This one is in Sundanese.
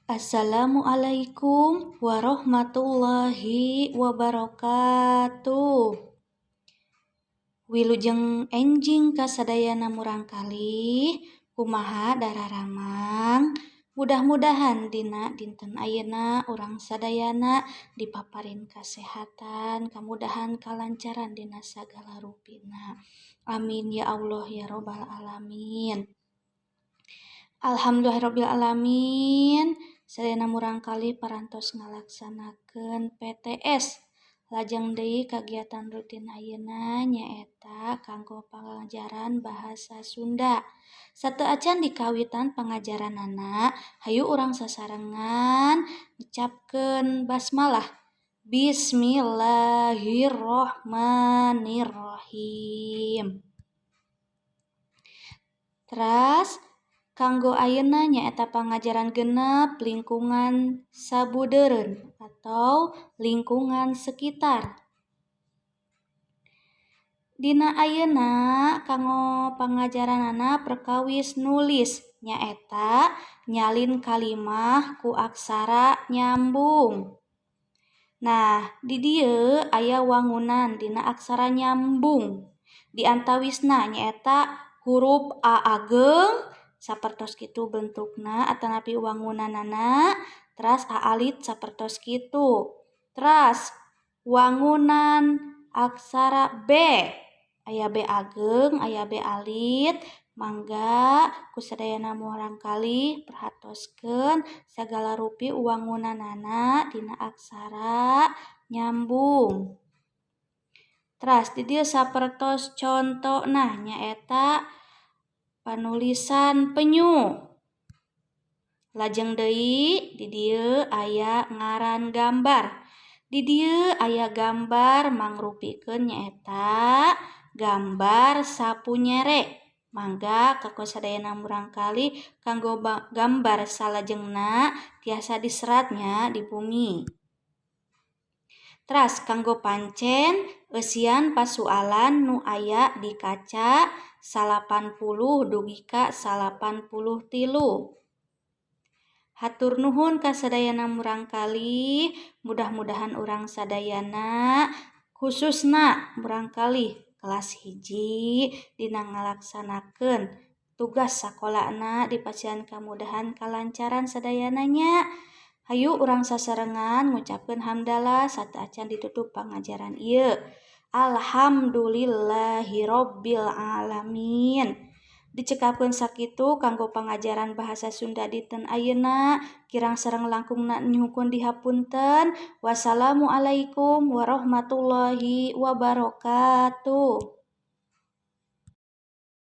Assalamualaikum warahmatullahi wabarakatuh. Wilujeng enjing kasadayana murangkalih, kumaha dararamang? Mudah-mudahan dina dinten ayeuna urang sadayana dipaparin kasehatan, kamudahan kalancaran dina sagala rupina. Amin ya Allah ya robbal alamin. Alhamdulillahirabbil alamin. Sadayana murangkalih parantos ngalaksanakeun PTS. Lajeng deui kagiatan rutin ayeuna nyaeta kanggo pangajaran bahasa Sunda. Sateuacan dikawitan pangajaranana, hayu urang sasarengan ngucapkeun basmalah. Bismillahirrohmanirrohim. Teras kanggo ayeuna nyaeta pangajaran 6, lingkungan sabudeureun atau lingkungan sekitar. Dina ayeuna kanggo pangajaranana perkawis nulis, nyaeta nyalin kalimah ku aksara nyambung. Nah, di dieu aya wangunan dina aksara nyambung. Di antawisna nyaeta huruf A ageng sapertos kitu bentukna atanapi wangunanana, teras A alit sapertos kitu. Teras wangunan aksara B, aya B ageng, aya B alit. Mangga ku sadayana murangkalih perhatoskeun sagala rupi wangunanana dina aksara nyambung. Teras di dieu sapertos contona, nyaeta panulisan penyu. Lajeng deui di dieu aya ngaran gambar. Di dieu aya gambar mangrupikeun, nyaeta gambar sapu nyere. Mangga kanggo sadayana murangkalih, kanggo gambar salajengna tiasa diserat nya di bumi. Teras kanggo pancen, eusian pasualan nu aya di kaca 80 dugi ka 83. Hatur nuhun ka sadayana murangkalih, mudah-mudahan urang sadayana, khususna murangkalih kelas 1, dina ngalaksanakeun tugas sakolana dipasihan kamudahan kalancaran sadayana nya. Hayu urang sasarengan ngucapkeun hamdalah sateuacan ditutup pangajaran ieu. Alhamdulillahirabbil alamin. Dicekapkeun sakitu kanggo pangajaran bahasa Sunda dinten ayeuna, kirang sareng langkungna nyuhunkeun dihapunten. Wassalamualaikum warahmatullahi wabarakatuh.